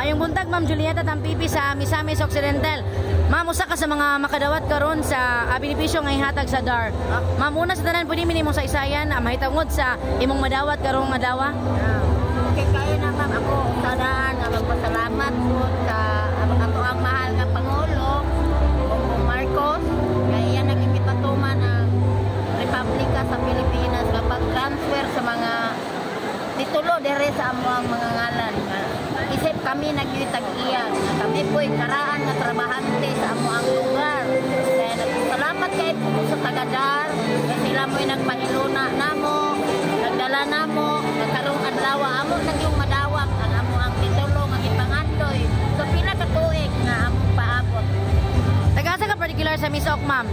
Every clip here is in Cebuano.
Maayong buntag, Ma'am Julieta Tampipi sa Misamis Occidental. Ma'am, usa ka sa mga makadawat karon sa benepisyo nga ihatag sa DAR. Ma'am, una sa tanan, pwede mi nimong saysayan mahitungod sa imong madawat karong adlaw? Okay kayo na, ma'am. Ako sadaan nga magpasalamat po sa ato ang mahal nga Pangulo, Bongbong Marcos, nga iya nagipatuman ang Republika sa Pilipinas nga pag-transfer sa mga titulo dire sa amo ang mga ngalan. Nga isip kami nagyutag iya nga kami po'y karaan nga trabahante sa amo ang lugar. Kaya nagpasalamat kay po sa taga-DAR nga sila mo'y nagpahiluna namo, nagdala namo nga karong adlaw amo na yung madawat ang amo ang titulo nga gipangandoy. So pila ka tuig nga among paabot. Taga-asa ka particular sa Misoc, ma'am?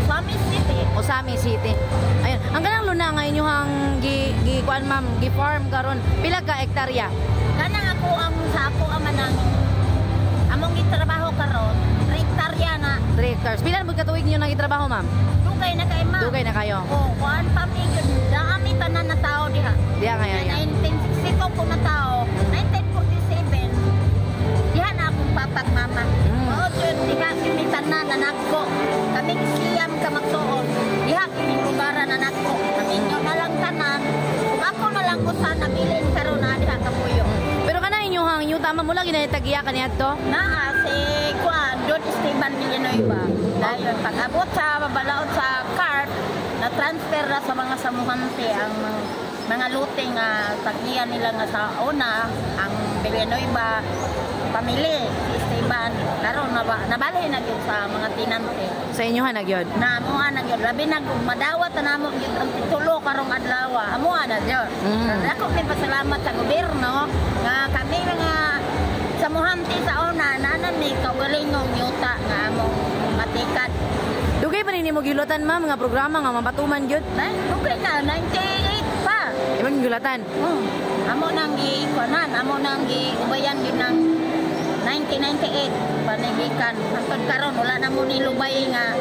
Ozamis City. Ozamis City. Ayun, ang kanang luna nga inyong gi kuan, ma'am, gi farm karon, pila ka hektarya? Kanang ako ang sa ako ama nang among gitrabaho karon, 3 hektarya na. 3 hectares. Pila na ka tuig niyo nang gitrabaho, ma'am? Dugay na kay, ma'am. Dugay na kayo. Oh, kuan pa mi yun. Dami tanan na tao diha. Diha ngayon. Na 1962 ko na tao, 1947. Diha na akong papat mama. Oo, yun, diha kami tanan nanagko. Kami siyam ka magsuon. Diha kami lugaran nanagko. Kami nyo na lang tanan. Kung ako na lang usa nabilin karon na diha kapuyo. Pero kana inyong yuta, ma'am, mula ginay tagiya kaniadto? Naa si Kuan, Don Esteban Villanueva. Dayon pag abot sa balaod sa cart, na transfer na sa mga samuhante ang mga lute nga tagniya nila nga sa una ang Villanueva pamilya si Esteban karon nabalhin na gyud sa mga tinante. Sa inyo ha nagyod. Na amoa na gyud, labi na kung madawat na namo gyud ang titulo karong adlaw, amoa na gyud. Ako may pasalamat sa gobyerno nga kami mga samuhante sa una nanan ni kaugalingong yuta nga among matikat. Dugay pa ni nimo gihulatan, ma'am, nga programa nga mapatuman gyud? Na dugay na, 98 pa. Imong gihulatan. Amo nang gikuanan, amo nang giubayan gyud ng 1998 panigikan. Hangtod karon wala na mo nilubay nga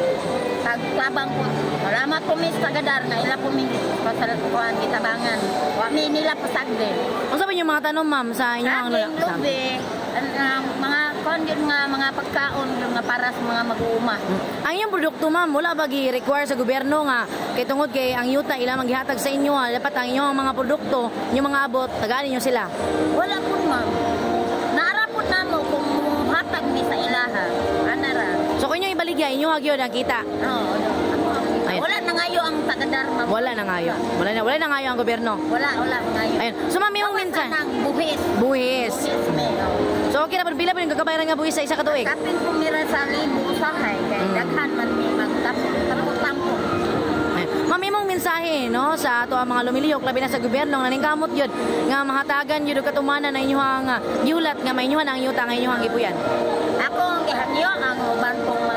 pagtabang po. Salamat po mi sa taga-DAR nga ila po mi pasal kuan gitabangan. Wa mi nila pasagde. Unsa ba inyong mga tanom, ma'am, sa inyong Saging, lubi, ang mga kuan gyud nga mga pagkaon gyud nga para sa mga mag-uuma. Ang inyong produkto, ma'am, wala ba gi-require sa gobyerno nga kay tungod kay ang yuta ila man gihatag sa inyo, ha, dapat ang inyong mga produkto, inyong mga abot, tagaan ninyo sila? Wala po, ma'am. Naara po namo kung hatag mi sa ilaha. Anara. So kung inyo ibaligya, inyo gyud ang kita. Oo. Ayun. Wala na ngayo ang taga-DAR, ma'am. Wala na ngayo. Wala na ngayo ang gobyerno. Wala, wala ngayo. Ayun. So ma'am, imong Gawas minsan na ng buhis. Buhis. Buhis mi. Oh. So okay na pila pa yung kakabayaran nga buhis sa isa ka tuig? Kapin po mira sa libo usahay kay daghan man mi magtampo-tampo. Ayun. Ma'am, imong mensahe no sa ato ang mga lumilihok, labi na sa gobyerno nga naningkamot yun nga mahatagan yun og katumanan na inyong gihulat nga mainyuhan ang yuta nga inyong gipuyan. Ako ang gihangyo ang uban kong mga